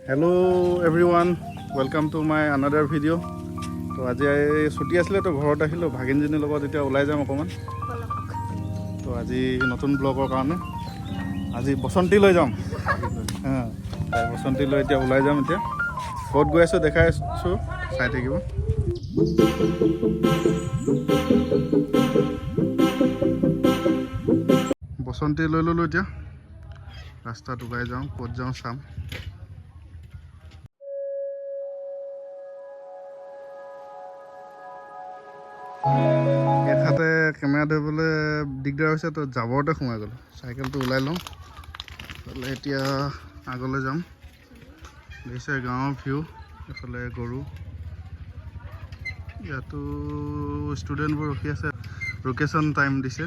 Hello everyone, welcome to my another video. তো আজি ছুটি আছিলে, তো ঘৰত আহিলোঁ। ভাগিনজনীৰ লগত এতিয়া ওলাই যাম অকণমান। তো আজি নতুন ব্লগৰ কাৰণে আজি বসন্তী লৈ যাম। হা, তাই বসন্তী লৈ এতিয়া ওলাই যাম। এতিয়া ক'ত গৈ আছোঁ দেখাই আছোঁ, চাই থাকিব। বসন্তী লৈ ল'লোঁ, এতিয়া ৰাস্তাত ওলাই যাওঁ। ক'ত যাওঁ চাম। এহাতে কেমেৰা ধৰিবলৈ দিগদাৰ হৈছে, তো জাবৰতে সোমাই গ'লোঁ। চাইকেলটো ওলাই লওঁ। এইফালে এতিয়া আগলৈ যাম। দেখিছে গাঁৱৰ ভিউ, এইফালে গৰু। ইয়াতো ষ্টুডেণ্টবোৰ ৰখি আছে, ৰিচেছ টাইম দিছে।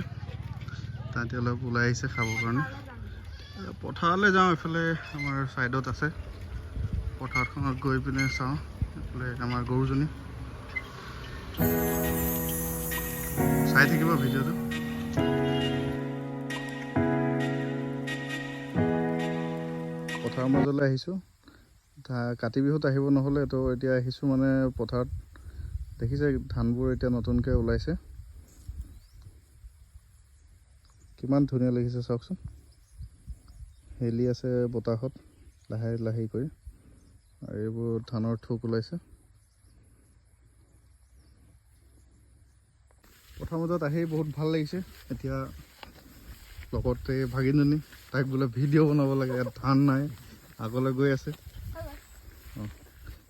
তাহাঁতি অলপ ওলাই আহিছে খাবৰ কাৰণে। পথাৰলৈ যাওঁ। এইফালে আমাৰ ছাইডত আছে, পথাৰখনত গৈ পিনে চাওঁ। এইফালে আমাৰ গৰুজনী। চাই থাকিব ভিডিঅ'টো। পথাৰৰ মাজলৈ আহিছোঁ। কাতি বিহুত আহিব নহ'লে, তো এতিয়া আহিছোঁ। মানে পথাৰত দেখিছে, ধানবোৰ এতিয়া নতুনকৈ ওলাইছে। কিমান ধুনীয়া লাগিছে চাওকচোন। হেলি আছে বতাহত লাহে লাহে কৰি। আৰু এইবোৰ ধানৰ থোক ওলাইছে। পথাৰ মাজত আহি বহুত ভাল লাগিছে। এতিয়া লগতে ভাগিনজনী, তাইক বোলে ভিডিঅ' বনাব লাগে। ইয়াত ধান নাই, আগলৈ গৈ আছে। অঁ,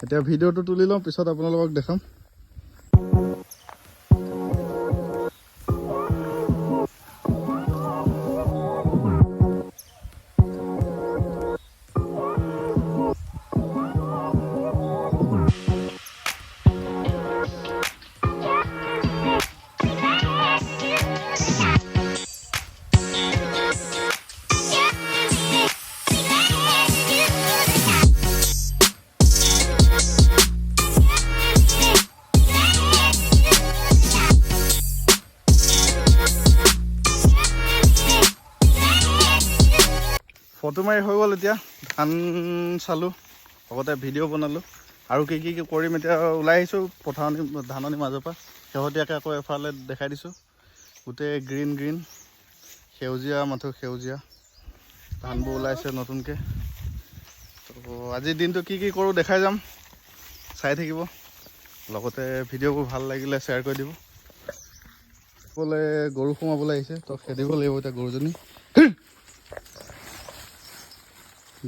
এতিয়া ভিডিঅ'টো তুলি লওঁ, পিছত আপোনালোকক দেখাম। ফটো মাৰি হৈ গ'ল। এতিয়া ধান চালোঁ, লগতে ভিডিঅ' বনালোঁ। আৰু কি কি কৰিম, এতিয়া ওলাই আহিছোঁ পথাৰণি ধাননিৰ মাজৰ পৰা। শেহতীয়াকৈ আকৌ এফালে দেখাই দিছোঁ। গোটেই গ্ৰীণ গ্ৰীণ, সেউজীয়া, মাথো সেউজীয়া। ধানবোৰ ওলাইছে নতুনকৈ। তো আজিৰ দিনটো কি কি কৰোঁ দেখাই যাম, চাই থাকিব। লগতে ভিডিঅ'বোৰ ভাল লাগিলে শ্বেয়াৰ কৰি দিব। বোলে গৰু সোমাবলৈ আহিছে, তো খেদিব লাগিব এতিয়া গৰুজনী।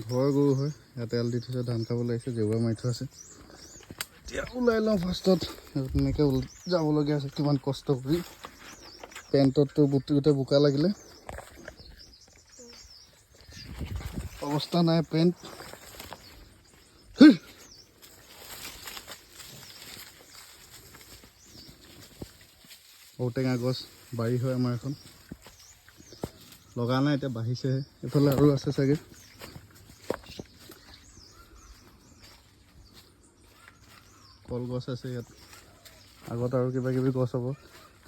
ঘৰৰ গৰু হয়, ইয়াতে এৰাল দি থৈছে। ধান খাবলৈ আহিছে, জেওৰা মাৰি থোৱা আছে। এতিয়া ওলাই লওঁ ফাৰ্ষ্টত। তেনেকৈ যাবলগীয়া আছে, কিমান কষ্ট কৰি। পেণ্টততো গোটেই গোটেই বোকা লাগিলে, অৱস্থা নাই পেণ্ট। ঔটেঙা গছ বাৰী হয় আমাৰ এখন। লগা নাই এতিয়া, বাঢ়িছেহে। এইফালে আৰু আছে চাগে। কলগছ আছে ইয়াত আগত, আৰু কিবা কিবি গছ হ'ব।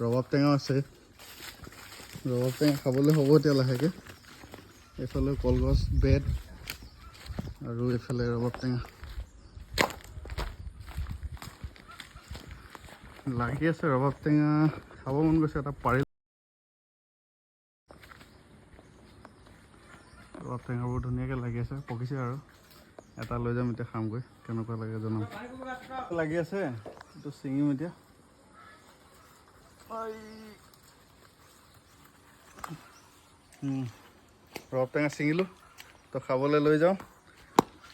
ৰবাব টেঙাও আছে, ৰবাব টেঙা খাবলৈ হ'ব এতিয়া লাহেকৈ। এইফালে কলগছ, বেত আৰু এইফালে ৰবাব টেঙা লাগি আছে। ৰবাব টেঙা খাব মন গৈছে, এটা পাৰি। ৰবাব টেঙাবোৰ ধুনীয়াকৈ লাগি আছে, পকিছে আৰু। এটা লৈ যাম এতিয়া, খামগৈ। কেনেকুৱা লাগে জনাম। লাগি আছে, এইটো ছিঙিম এতিয়া। ঐ। ৰবাব টেঙা ছিঙিলোঁ, তো খাবলৈ লৈ যাওঁ।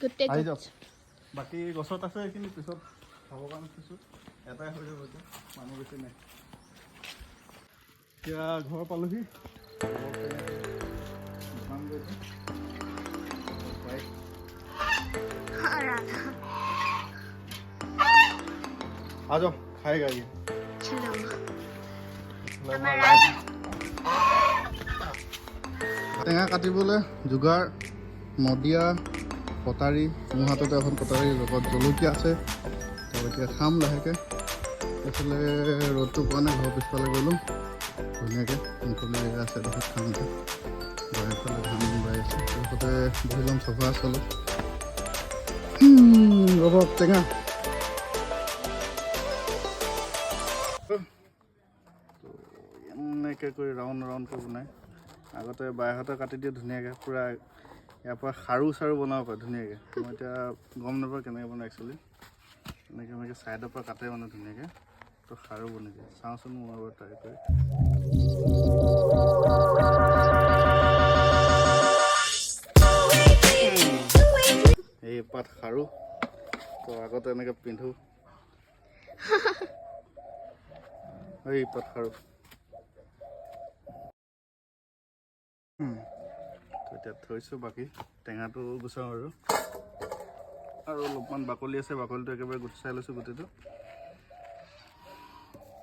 গোটেই আহি যাওক। বাকী গছত আছে, এইখিনি পিছত খাবৰ কাৰণে থৈছোঁ। এটাই হৈ যাব এতিয়া, মানুহ বেছি নাই। এতিয়া ঘৰ পালোহি। ৰবাব টেঙাটো বনামগৈ এতিয়া। বাইক। राधा। आ जाओ, खाएगा ये। चलो। আমাৰ টেঙা কাটিবলৈ যোগাৰ, নদিয়া, কটাৰী। মোৰ হাততে এখন কটাৰী, লগত জলকীয়া আছে। তো এতিয়া খাম লাহেকৈ। এইফালে ৰ'দটো পোৱা নাই, ঘৰৰ পিছফালে গ'লোঁ। ধুনীয়াকৈ মুকলি জেগা আছে এডোখৰত, খাম এতিয়া। এইফালে ধান বাই আছে, তাৰপিছতে বহি ল'ম। চফা আছে অলপ। ৰবাব টেঙা। এনেকৈ কৰি ৰাউণ্ড ৰাউণ্ডকৈ বনায়। আগতে বাইহঁতে কাটি দিয়ে ধুনীয়াকৈ, পূৰা ইয়াৰ পৰা খাৰু চাৰু বনাব পাৰে ধুনীয়াকৈ। মই এতিয়া গম নাপাওঁ কেনেকৈ বনায় একচুৱেলি। এনেকৈ এনেকৈ ছাইডৰ পৰা কাটে মানে ধুনীয়াকৈ, তো খাৰু বনি যায়। চাওঁচোন মই এবাৰ ট্ৰাই কৰি। এই পাত খাৰু তো আগতে এনেকৈ পিন্ধো। এই পাত খাৰু। তো এতিয়া থৈছোঁ, বাকী টেঙাটো গুচাওঁ আৰু। আৰু অলপমান বাকলি আছে, বাকলিটো একেবাৰে গুচাই লৈছোঁ গোটেইটো।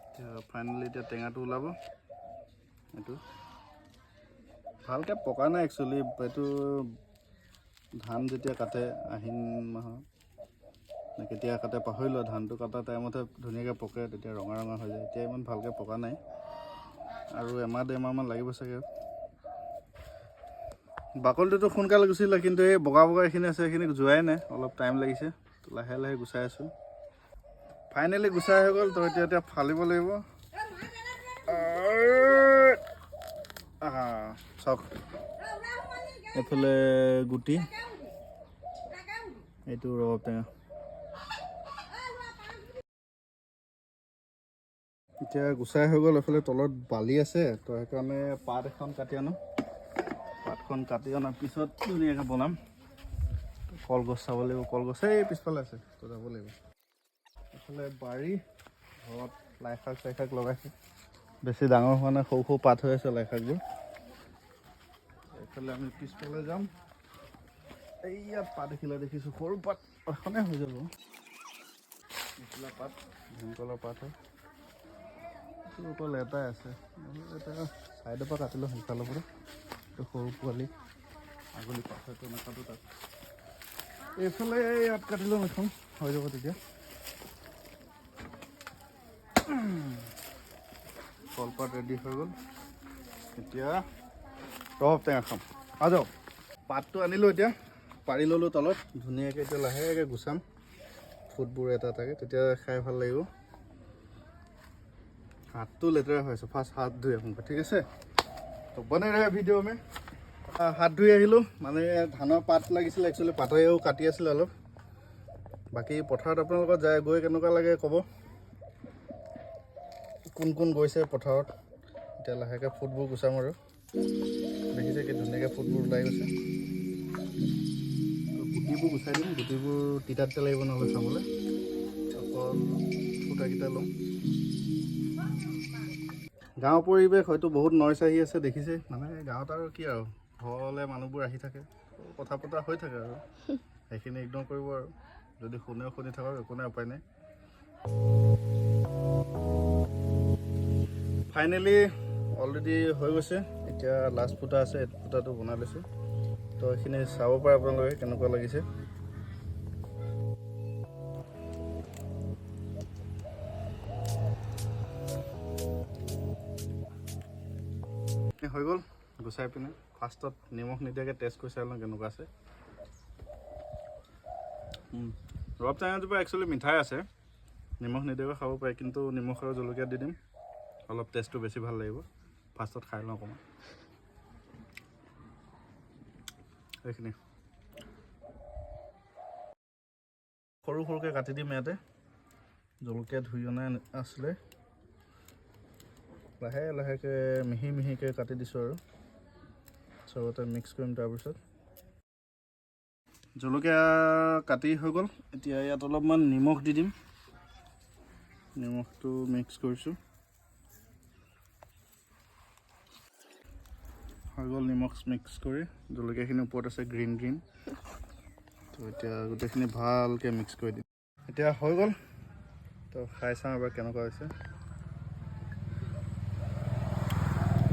এতিয়া ফাইনেলি এতিয়া টেঙাটো ওলাব। এইটো ভালকৈ পকা নাই একচুৱেলি। এইটো ধান যেতিয়া কাটে আহিন মাহত নে কেতিয়া কাটে পাহৰিলোঁ, ধানটো কটা টাইমতহে ধুনীয়াকৈ পকে, তেতিয়া ৰঙা ৰঙা হৈ যায়। এতিয়া ইমান ভালকৈ পকা নাই, আৰু এমাহ ডেৰমাহমান লাগিব চাগে। বাকলিটোতো সোনকালে গুচিলে, কিন্তু এই বগা বগা এইখিনি আছে, সেইখিনি যোৱাই নাই, অলপ টাইম লাগিছে। তো লাহে লাহে গুচাই আছোঁ। ফাইনেলি গুচাই হৈ গ'ল। তো এতিয়া এতিয়া ফালিব লাগিব। চাওক এইফালে গুটি, এইটো ৰবাব টেঙা। এতিয়া গুচাই হৈ গ'ল। এইফালে তলত বালি আছে, তো সেইকাৰণে পাত এখন কাটি আনো। পাতখন কাটি অনাৰ পিছত ধুনীয়াকৈ বনাম। কলগছ চাব লাগিব, কলগছ এই পিছফালে আছে, তো যাব লাগিব। এইফালে বাৰী ঘৰত লাই শাক চাই শাক লগাইছে, বেছি ডাঙৰ হোৱা নাই, সৰু সৰু পাত হৈ আছে লাই শাকবোৰ। এইফালে আমি পিছফালে যাম। এইয়া পাত এখিলা দেখিছোঁ, সৰু পাত এখনে হৈ যাব। এইখিলা পাত ভীমকলৰ পাত হয়। এইটো অকল এটাই আছে, এটা ছাইডৰ পৰা কাটিলোঁ সেইফালৰ পৰা। এইটো সৰু পোৱালি আগলি পাত হয়তো নাকাটো তাত। এইফালে ইয়াত কাটি ল'ম এখন, হৈ যাব তেতিয়া। কলপাত ৰেডি হৈ গ'ল। এতিয়া ৰবাব টেঙা খাম। আ যাওক, পাতটো আনিলোঁ, এতিয়া পাৰি ল'লোঁ তলত ধুনীয়াকৈ। এতিয়া লাহেকৈ গুচাম ফুটবোৰ এটা এটাকৈ, তেতিয়া খাই ভাল লাগিব। হাতটো লেতেৰা হৈ আছে, ফাৰ্ষ্ট হাত ধুই আহোঁগৈ, ঠিক আছে? তো बने रहे ভিডিঅ' में। হাত ধুই আহিলোঁ, মানে ধানৰ পাত লাগিছিলে একচুৱেলি, পাতেও কাটি আছিলে অলপ। বাকী পথাৰত আপোনালোকৰ যায় গৈ কেনেকুৱা লাগে ক'ব, কোন কোন গৈছে পথাৰত। এতিয়া লাহেকৈ ফুটবোৰ গুচাম আৰু। দেখিছে কি ধুনীয়াকৈ ফুটবোৰ ওলাই গৈছে। গুটিবোৰ গুচাই দিম, গুটিবোৰ তিতা তিতা লাগিব নহ'লে খাবলৈ। অকল ফুটাকেইটা ল'ম। গাঁৱৰ পৰিৱেশ হয়তো বহুত নইচ আহি আছে, দেখিছে। মানে গাঁৱত আৰু কি আৰু, ঘৰলৈ মানুহবোৰ আহি থাকে, কথা পতা হৈ থাকে আৰু, সেইখিনি ইগন'ৰ কৰিব আৰু। যদি শুনেও শুনি থাকক, একো নাই, উপায় নাই। ফাইনেলি অলৰেডি হৈ গৈছে। এতিয়া লাষ্ট ফুটা আছে, এই ফুটাটো বনাই লৈছোঁ। তো এইখিনি চাব পাৰে আপোনালোকে কেনেকুৱা লাগিছে। হৈ গ'ল গুচাই পিনে। ফাৰ্ষ্টত নিমখ নিদিয়াকৈ টেষ্ট কৰি চাই লওঁ কেনেকুৱা আছে। ৰবাব টেঙাজোপা একচুৱেলি মিঠাই আছে, নিমখ নিদিয়াকৈ খাব পাৰি, কিন্তু নিমখ আৰু জলকীয়া দি দিম, অলপ টেষ্টটো বেছি ভাল লাগিব। ফাৰ্ষ্টত খাই লওঁ অকণমান। এইখিনি সৰু সৰুকৈ কাটি দিম। ইয়াতে জলকীয়া ধুই অনা আছিলে, লাহে লাহেকৈ মিহি মিহিকৈ কাটি দিছোঁ আৰু চবতে মিক্স কৰিম। তাৰপিছত জলকীয়া কাটি হৈ গ'ল। এতিয়া ইয়াত অলপমান নিমখ দি দিম। নিমখটো মিক্স কৰিছোঁ, হৈ গ'ল নিমখ মিক্স কৰি। জলকীয়াখিনি ওপৰত আছে গ্ৰীণ গ্ৰীণ। তো এতিয়া গোটেইখিনি ভালকৈ মিক্স কৰি দিম। এতিয়া হৈ গ'ল, তো খাই চাওঁ এবাৰ কেনেকুৱা হৈছে।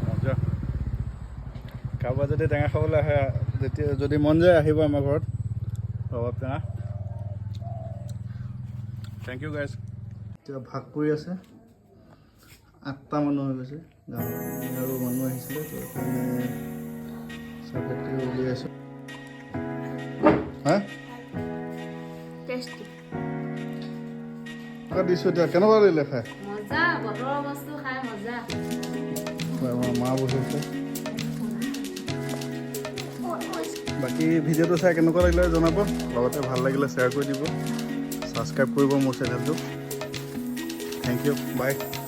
মজা। কাৰোবাৰ যদি টেঙা খাবলৈ আহে, যেতিয়া যদি মন যায় আহিব আমাৰ ঘৰত ৰবাব টেঙা। Thank you guys. এতিয়া ভাগ কৰি আছে, 8টা মানুহ হৈ গৈছে। গাঁৱত আৰু মানুহ আহিছিলে, তো সেইকাৰণে চাহপাতি উলিয়াইছোঁ। হা। টেষ্টি। দিছোঁ এতিয়া, কেনেকুৱা লাগিলে খাই? মজা, বতৰৰ বস্তু খাই মজা। আমাৰ মা বহিছে। বাকী ভিডিঅ'টো চাই কেনেকুৱা লাগিলে জনাব, লগতে ভাল লাগিলে শ্বেয়াৰ কৰি দিব, ছাবস্ক্ৰাইব কৰিব মোৰ চেনেলটো। Thank U, by.